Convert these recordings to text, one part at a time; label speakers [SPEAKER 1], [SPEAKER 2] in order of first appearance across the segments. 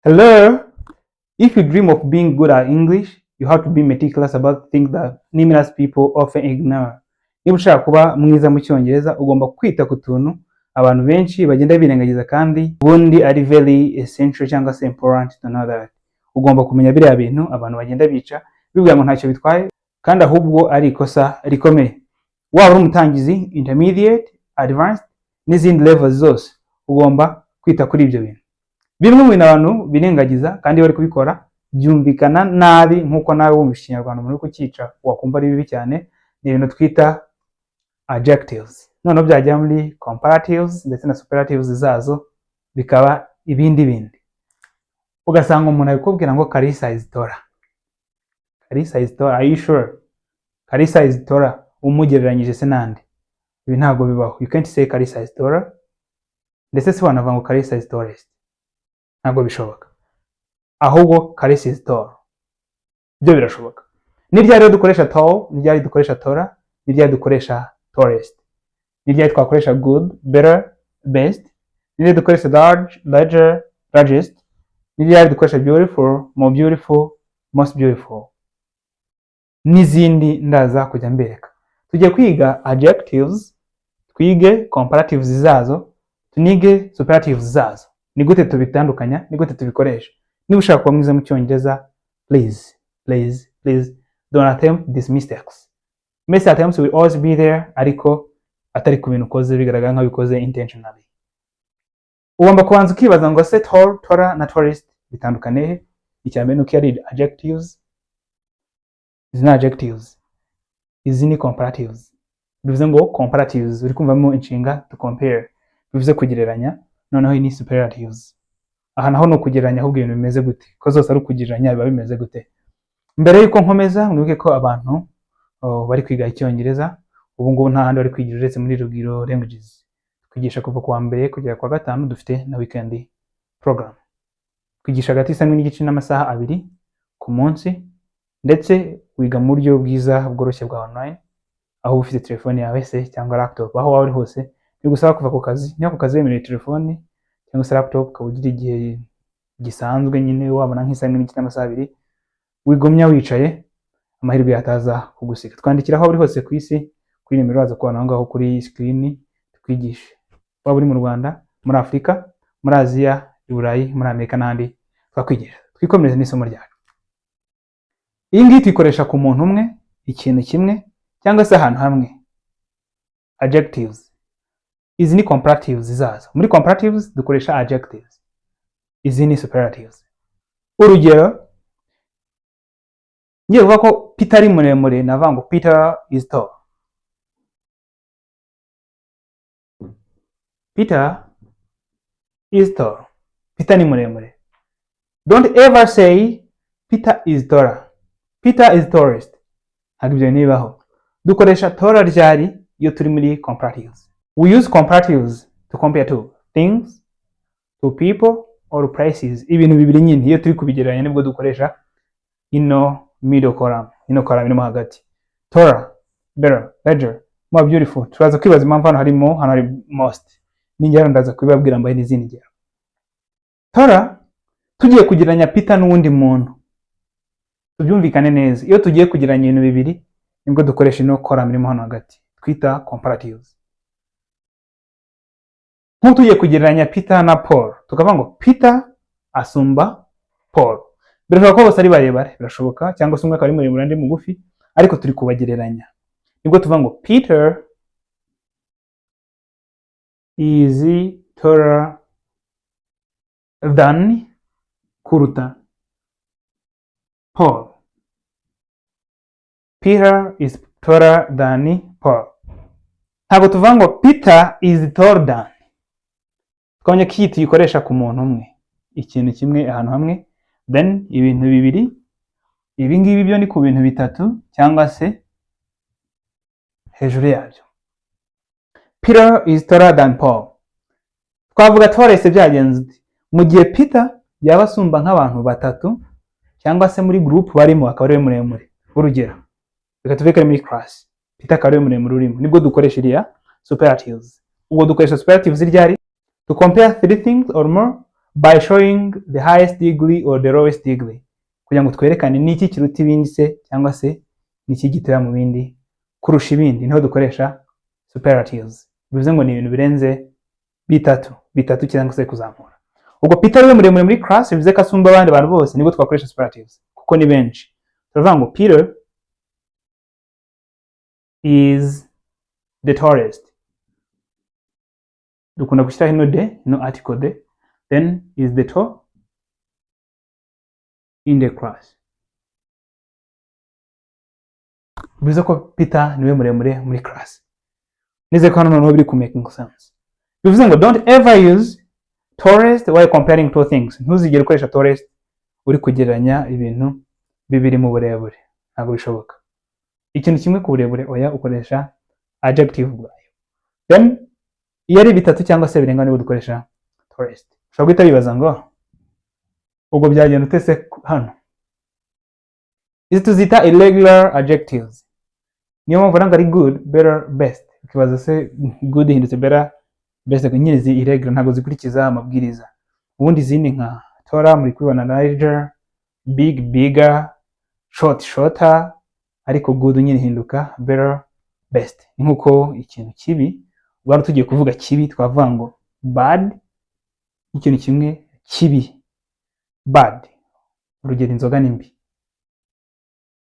[SPEAKER 1] Hello. If you dream of being good at English, you have to be meticulous about things that numerous people often ignore. Niba ushaka kuba mwiza mu Cyongereza, ugomba kwita ku tuntu abantu benshi bagenda birengagiza kandi ubundi ari very essential cyangwa se important to know that. Ugomba kumenya biriya bintu abantu bagenda bica bibwira ngo ntacyo bitwaye kandi ahubwo ari ikosa rikomeye. Waba uri umutangizi, intermediate, advanced n'izindi levels zose, ugomba kwita kuri ibyo bintu. Bimwe mu bintu abantu birengagiza kandi iyo bari kubikora byumvikana nabi, nk'uko nawe wumva Ikinyarwanda umuntu uri kucyica wakumva ari bibi cyane, ni ibintu twita adjectives. Noneho byajya muri comparatives ndetse na superlatives zazo bikaba ibindi bindi. Ugasanga umuntu ari kukubwira ngo "Kalisa is taller." Kalisa is taller, are you sure? Kalisa is taller, umugereranyije se nande? Ibi ntabwo bibaho. You can't say "Kalisa is taller", ndetse si wanavuga ngo "Kalisa is tallest". Ntabwo bishoboka. Ahubwo "Kalisa is tall". Byo birashoboka. Ni ryari rero dukoresha tall? Ni ryari dukoresha taller? Ni ryari dukoresha tallest? Ni ryari twakoresha good, better, best? Ni ryari dukoresha large, larger, largest? Ni ryari dukoresha beautiful, more beautiful, most beautiful? N'izindi ndaza kujya mbereka. Tugiye kwiga adjectives, twige comparatives zazo, tunige superlatives zazo. Ni gute tubitandukanya? Ni gute tubikoresha? Niba ushaka kuba mwiza mu Cyongereza, please, please, please don't attempt these mistakes. Mistake attempts will always be there, ariko atari ku bintu ukoze bigaragara nk'aho bikoze intentionally. Ugomba kubanza ukibaza ngo se tall, taller na tallest bitandukaniye he? Icya mbere ni uko ari adjectives. Izi ni adjectives, izi ni comparatives. Bivuze ngo comparatives uri kumvamo inshinga to compare, bivuze kugereranya. Noneho iyi ni superlatives. Aha naho ni ukugereranya. Ahubwo ibintu bimeze gute ko zose ari ukugereranya, biba bimeze gute? Mbere y'uko nkomeza, mwibuke ko abantu, oh, bari kwiga Icyongereza ubu ngubu nta handi bari kwigira uretse muri Rugwiro Languages. Twigisha kuva ku wa mbere kugera ku wa gatanu, dufite na weekend program. Twigisha hagati y'isaa 1:30 n'amasaha 2 ku munsi, ndetse wiga mu buryo bwiza bworoshye bwa online, aho uba ufite telefone yawe se cyangwa laptop, aho waba uri hose. Bigusaba kuva ku kazi, niba ku kazi wemerewe telefone cyangwa se laptop, ukaba ugira igihe gisanzwe nyine wabona nk'isaha 1:30 n'amasaha 2, wigumya wicaye, amahirwe yataza kugusiga. Twandikira aho uri hose ku isi kuri nimero waza kubona aho ngaho kuri screen, twigishe. Waba uri mu Rwanda, muri Afurika, muri Aziya, i Burayi, muri Amerika n'ahandi, twakwigisha. Twikomereze n'isomo ryacu. Iyi ngiyi tuyikoresha ku muntu umwe, ikintu kimwe cyangwa se ahantu hamwe, adjectives. Izi ni comparatives zazo. Muri comparatives dukoresha adjectives, izi ni superlatives. Urugero, ngiye kuvuga ko Peter ari muremure, navuga ngo "Peter is tall." Peter is tall. Peter ni muremure. Don't ever say "Peter is taller", "Peter is tallest". Ntabwo ibyo ntibibaho. Dukoresha taller ryari? Iyo turi muri comparatives. We use comparatives to compare two things, to people or places. Ibintu bibiri nyine iyo turi kubigereranya nibwo dukoresha ino middle column, ino column irimo hagati: taller, better, larger, more beautiful. Turaza kwibaza impamvu hano harimo, hano hari most. N'ingero ndaza kubibabwira, mbahe n'izindi ngero. Taller, tugiye kugereranya Peter n'uwundi muntu. Tubyumvikane neza, iyo tugiye kugereranya ibintu bibiri nibwo dukoresha ino column irimo hano hagati twita comparatives. Nk'ubu tugiye kugereranya Peter na Paul, tukavuga ngo Peter asumba Paul. Birashoboka ko bose ari barebare, birashoboka, cyangwa se umwe akaba ari muremure undi mugufi, ariko turi kubagereranya, nibwo tuvuga ngo "Peter is taller than", kuruta, Paul. Peter is taller than Paul. Ntabwo tuvuga ngo "Peter is taller than". Twabonye ko iyi tuyikoresha ku muntu umwe, ikintu kimwe, ahantu hamwe. Then ibintu bibiri, ibi ngibi byo ni ku bintu bitatu cyangwa se hejuru yabyo. Peter is taller than Paul. Twavuga tallest byagenze ute? Mu gihe Peter yaba asumba nk'abantu batatu cyangwa se muri group barimo akaba ari we muremure. Urugero, reka tuvuge ko ari muri class, Peter akaba ari we muremure urimo, nibwo dukoresha iriya superlatives. Ubwo dukoresha superlatives ryari? To compare three things or more. By showing the highest degree or the lowest degree, kugira ngo twerekane ni iki kiruta ibindi se cyangwa se ni iki gitoya mu bindi kurusha ibindi, niho dukoresha superlatives. Bivuze ngo ni ibintu birenze bitatu cyangwa se kuzamura. Ubwo Peter ariwe muremure muri class, bivuze ko asumba abandi bantu bose, nibwo twakoresha superlatives kuko ni benshi. Turavuga ngo Peter is the tallest. Dukunda gushyiraho ino the, ino article the, then is the tall in the class. Bivuze ko Peter niwe muremure muri class. Nizeye ko hano noneho biri ku making sense. Bivuze ngo don't ever use tallest while comparing two things. Ntuzigere ukoresha tallest uri kugereranya ibintu bibiri mu burebure, ntabwo bishoboka. Ikintu kimwe ku burebure, oya, ukoresha adjective bwayo. Then iyo ari bitatu cyangwa se birenga nibwo dukoresha tallest. Ushobora guhita wibaza ngo ubwo byagenda ute se hano? Izi tuzita irregular adjectives. Niyo mpamvu ngo ari good, better, best. Ukibaza se good ihindutse better, best, nyine izi irregular ntabwo zikurikiza amabwiriza. Ubundi izindi nka taller muri kubibona, larger, big, bigger, short, shorter, ariko good nyine ihinduka better, best. Ni nkuko ikintu kibi, ubwo hano tugiye kuvuga kibi twavuga ngo bad, ikintu kimwe kibi, bad. Urugero, inzoga ni mbi.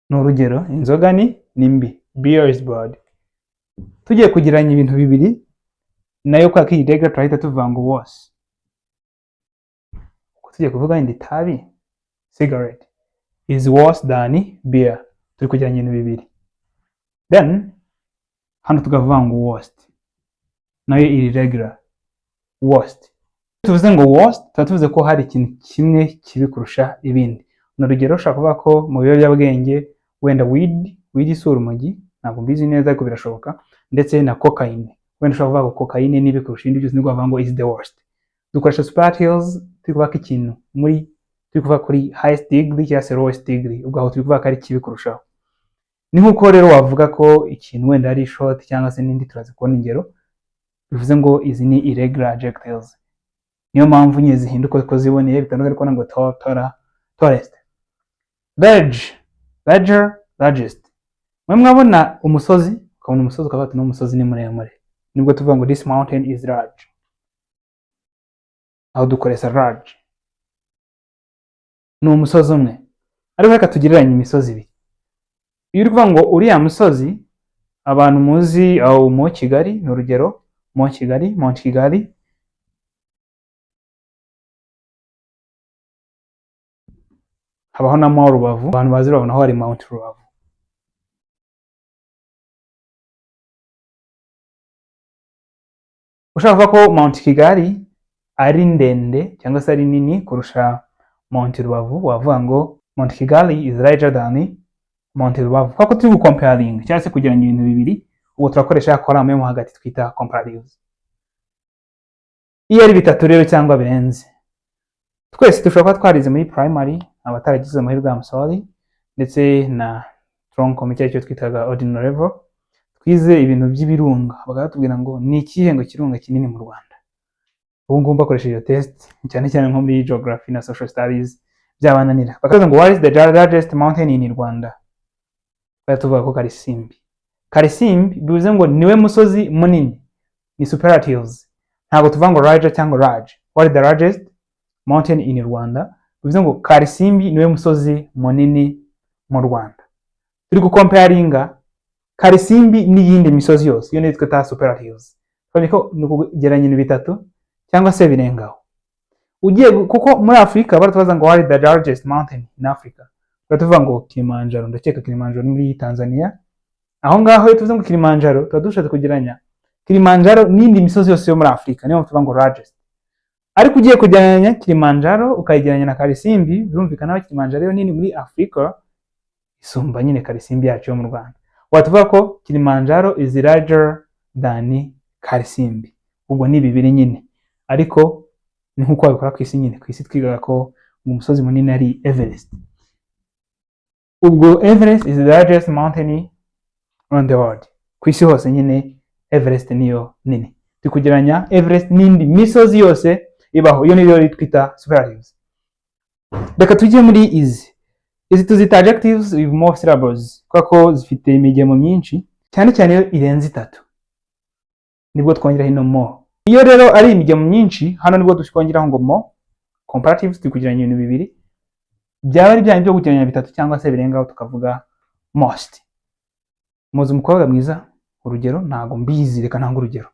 [SPEAKER 1] Ni urugero, inzoga ni mbi, beer is bad. Tugiye kugereranya ibintu bibiri nayo kwa ko irregular turahita tuvuga ngo worse. Uko tugiye kuvuga wenda itabi, cigarette is worse than beer, turi kugereranya ibintu bibiri. Then hano tukavuga ngo worst, nayo irregular, worst. Tuvuze ngo worst tuba tuvuze ko hari ikintu kimwe kibi kurusha ibindi. Ni urugero, ushobora kuvuga ko mu biyobyabwenge wenda weed, weed si urumogi, ntabwo mbizi neza ariko birashoboka, ndetse na cocaine. Wenda ushobora kuvuga ngo cocaine nibi kurusha ibindi byose, nibwo bavuga ngo is the worst. Dukoresha superlatives turi kuvuga ko ikintu muri turi kuvuga kuri highest degree cyangwa se lowest degree, ubwo aho turi kuvuga ko ari kibi kurushaho. Ni nk'uko rero wavuga ko ikintu wenda ari short cyangwa se n'indi, turaza kubona ingero. Bivuze ngo izi ni irregular adjectives, niyo mpamvu nyine zihinduka uko ziboneye, bitandukanye ariko ngo tall, taller, tallest. Large, larger, largest. Mwe mwabona umusozi, ukabona umusozi ukavuga ati umusozi ni muremure, nibwo tuvuga ngo this mountain is large. Aho dukoresha large ni umusozi umwe, ariko reka tugereranye imisozi ibiri. Iyo uri kuvuga ngo uriya musozi, abantu muzi aho mu Kigali, ni urugero, mu Kigali, Mount Kigali, habaho na Mount Rubavu. Abantu bazi Rubavu naho hari Mount Rubavu. Ushaka kuvuga ko Mount Kigali ari ndende cyangwa se ari nini kurusha Mount Rubavu, wavuga ngo Mount Kigali is larger than Mount Rubavu. Kuko turi gucomparing cyangwa se kugereranya ibintu bibiri, ubwo turakoresha column yo mo hagati twita comparatives. Iyo ari bitatu rero cyangwa birenze, twese dushobora kuba twarize muri primary, abataragize amahirwe, I'm sorry, ndetse na tronc commun cyangwa icyo twitaga ordinary level, twize ibintu by'ibirunga, bakaba batubwira ngo ni ikihe ngo kirunga kinini mu Rwanda. Ubu ngubu bakoresheje iyo test, cyane cyane nko muri geography na social studies, byabananira. Bakavuga ngo what is the largest mountain in Rwanda? Twari tuvuga ko Karisimbi. Karisimbi bivuze ngo niwe musozi munini, ni superlatives. Ntabwo tuvuga ngo larger cyangwa large. What is the largest mountain in Rwanda? Bivuze ngo Karisimbi niwe musozi munini mu Rwanda. Turi gucomparinga Karisimbi n'iyindi misozi yose, iyo niyo twita superlatives. Twabonye ko ni ukugereranya ibintu bitatu cyangwa se birengaho. Ugiye kuko muri Afurika baratubaza ngo what is the largest mountain in Africa? Tuba tuvuga ngo Kilimanjaro, ndakeka Kilimanjaro ni muri Tanzania. Aho ngaho iyo tuvuze ngo Kilimanjaro tuba dushatse kugereranya Kilimanjaro n'indi misozi yose yo muri Afurika, niyo mpamvu tuvuga ngo largest. Ariko ugiye kugereranya Kilimanjaro ukayigereranya na Karisimbi, birumvikana ko Kilimanjaro yo nini muri Afurika isumba nyine Karisimbi yacu yo mu Rwanda. Watuvuga ko Kilimanjaro is larger than Karisimbi. Ubwo ni bibiri nyine, ariko ni nk'uko babikora ku isi nyine. Ku isi twigaga ko umusozi munini ari Everest. Ubwo Everest is the largest mountain on the world. Ku isi hose nyine Everest niyo nini. Turi kugereranya Everest n'indi misozi yose Ibaho. Iyo niyo twita superlatives. Reka tujye muri izi tuzita adjectives with more syllables, kubera ko zifite imigemo myinshi, cyane cyane iyo irenze itatu nibwo twongeraho ino more. Iyo rero ari imigemo myinshi, hano nibwo twongeraho ngo more. Comparatives, turi kugereranya ibintu bibiri. Byaba ari byanyu byo kugereranya bitatu cyangwa se birengaho, tukavuga most. Muzi umukobwa mwiza? Urugero, ntago mbizi, reka ntange urugero.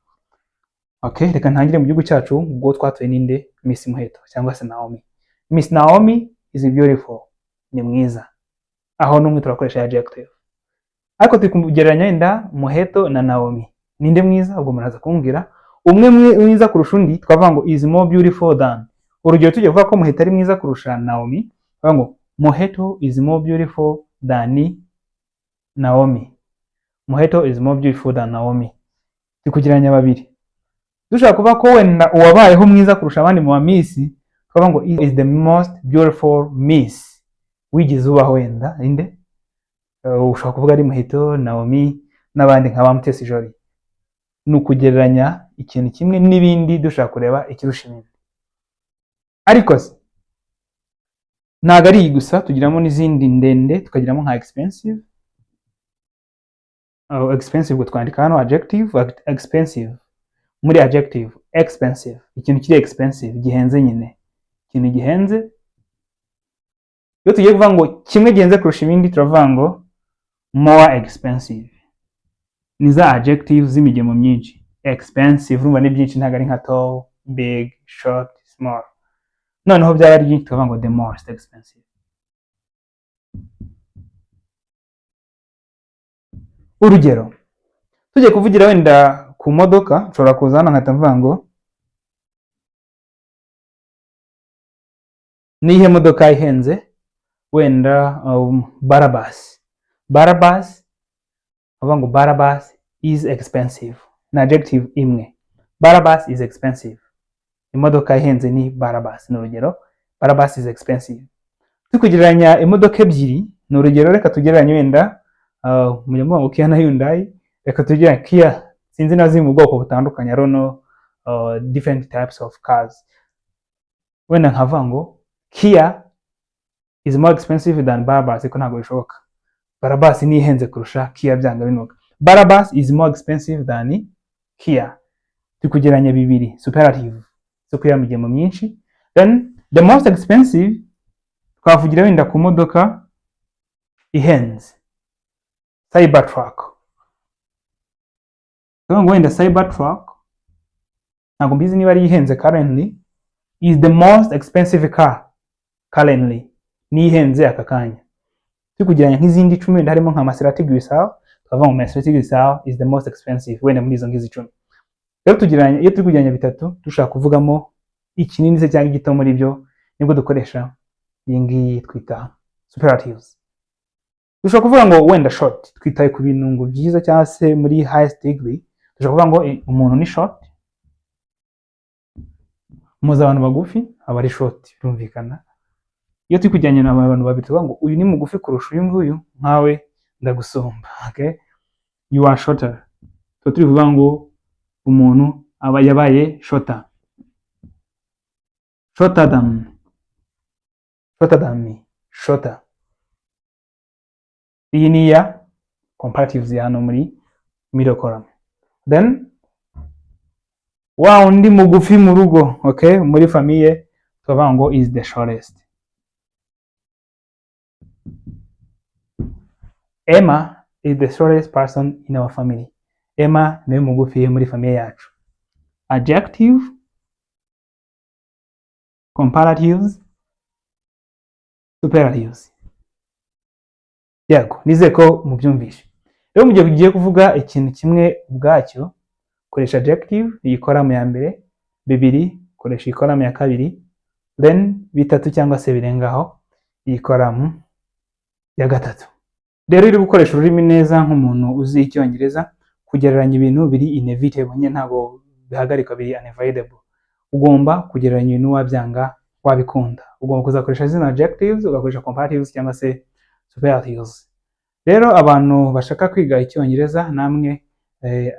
[SPEAKER 1] Okay, reka ntangire mu gihugu cyacu. Ubwo twatuye ninde? Miss Muheto cyangwa se Naomi. Miss Naomi is beautiful, ni mwiza. Aho n'umwe turakoresha adjective, ariko turi kugereranya wenda Muheto na Naomi, ninde mwiza? Ubwo muraza kumbwira umwe mwiza kurusha undi, twavuga ngo is more beautiful than. Urugero, tugiye kuvuga ko Muheto ari mwiza kurusha Naomi, twavuga ngo Muheto is more beautiful than Naomi. Muheto is more beautiful than Naomi. Turi kugereranya babiri. Dushobora kuvuga ko wenda uwabayeho mwiza kurusha abandi mu ba miss, twavuga ngo is the most beautiful miss wigeze ubaho. Wenda inde? Ushobora kuvuga ari Muheto, Naomi n'abandi nka ba Mutesi Jolly. Ni ukugereranya ikintu kimwe n'ibindi, dushaka kureba ikirusha ibindi. Ariko se ntabwo ari iyi gusa, tugiramo n'izindi ndende, tukagiramo nka expensive. Expensive ubwo twandika hano adjective expensive. Muri adjective expensive, ikintu kiri expensive, gihenze nyine, ikintu gihenze. Iyo tugiye kuvuga ngo kimwe gihenze kurusha ibindi, turavuga ngo more expensive. Ni za adjective z'imigemo myinshi. Expensive, urumva ni byinshi, ntabwo ari nka tall, big, short, small. Noneho byaba ari byinshi, tukavuga ngo the most expensive. Urugero, tugiye kuvugira wenda ku modoka, nshobora kuza hano nkahita mvuga ngo nihe modoka ihenze? Wenda Barabas. Barabas, bavuga ngo Barabas is expensive, ni adjective imwe. Barabas is expensive, imodoka ihenze ni Barabas. Ni urugero, Barabas is expensive. Turi kugereranya imodoka ebyiri, ni urugero, reka tugereranye wenda mujya muvuga ngo Kia na Hyundai, reka tugereranye Kia, sinzi na ziri mu bwoko butandukanye, I don't know different types of cars. Wenda nkavuga ngo Kia is more expensive than Barabas, ariko ntabwo bishoboka. Barabas ni ihenze kurusha Kia byanga binuka. Barabas is more expensive than Kia. Turi kugereranya bibiri, superlative zo kuya migemo myinshi. Then the most expensive, twavugira wenda ku modoka ihenze, Cybertruck. Tuvuga ngo wenda Cybertruck, ntabwo mbizi niba ari ihenze currently, is the most expensive car currently, ni ihenze aka kanya. Turi kugereranya nk'izindi 10, wenda harimo nka Maserati Grisale, tukavuga ngo Maserati Grisale is the most expensive wenda muri izo ngizo 10. Rero tugereranya, iyo turi kugereranya bitatu, dushaka kuvugamo ikinini se cyangwa igito muri byo, nibwo dukoresha iyi ngiyi twita superlatives. Dushobora kuvuga ngo wenda short, twitaye ku bintu ngo byiza cyangwa se muri highest degree, dushobora kuvuga ngo umuntu ni short. Muzi abantu bagufi aba ari short, birumvikana. Iyo turi kugereranya abantu babiri, tuvuga ngo uyu ni mugufi kurusha uyu nguyu, nkawe ndagusumba, okay, you are shorter. Tuba turi kuvuga ngo umuntu aba yabaye shorter, shorter than me, shorter. Iyi ni iya comparatives ya hano muri middle column. Then wa undi mugufi mu rugo, okay, muri famille, tukavuga ngo is the shortest. Emma is the shortest person in our family. Emma niwe mugufi muri famille yacu. Adjective, comparatives, superlatives. Yego, nizeye ko mubyumvishe. Rero mu gihe ugiye kuvuga ikintu kimwe ubwacyo, koresha adjective, iyi column ya mbere, bibiri, koresha iyi column ya kabiri, then bitatu cyangwa se birengaho, iyi column ya gatatu. Rero uri gukoresha ururimi neza nk'umuntu uzi Icyongereza, kugereranya ibintu biri inevitable nyine, ntabwo bihagarikwa, biri unavoidable. Ugomba kugereranya ibintu wabyanga wabikunda. Ugomba kuzakoresha zino adjectives, ugakoresha comparatives cyangwa se superlatives. Rero abantu bashaka kwiga Icyongereza namwe,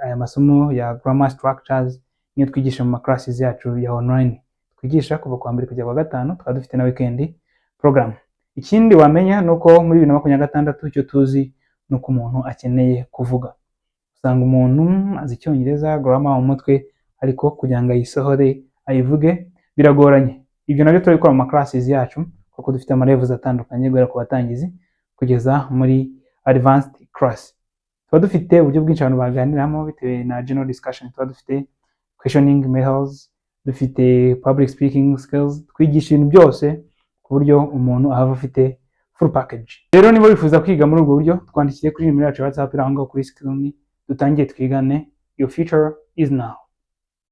[SPEAKER 1] aya masomo ya grammar structures niyo twigisha mu ma classes yacu ya online. Twigisha kuva ku wa mbere kugera ku wa gatanu, tukaba dufite na weekend program. Ikindi wamenya ni uko muri 2026 icyo tuzi ni uko umuntu akeneye kuvuga. Usanga umuntu azi Icyongereza grammar mu mutwe, ariko kugira ngo ayisohore, ayivuge, biragoranye. Ibyo nabyo turabikora mu ma classes yacu, kuko dufite ama levels atandukanye guhera ku batangizi kugeza muri advanced class. Tuba dufite uburyo bwinshi abantu baganiramo bitewe na general discussion, tuba dufite questioning methods, dufite public speaking skills, twigisha ibintu byose ku buryo umuntu ahava afite full package. Rero niba wifuza kwiga muri ubwo buryo, twandikire kuri nimero yacu ya WhatsApp iri aho ngaho kuri screen, dutangire twigane. Your future is now.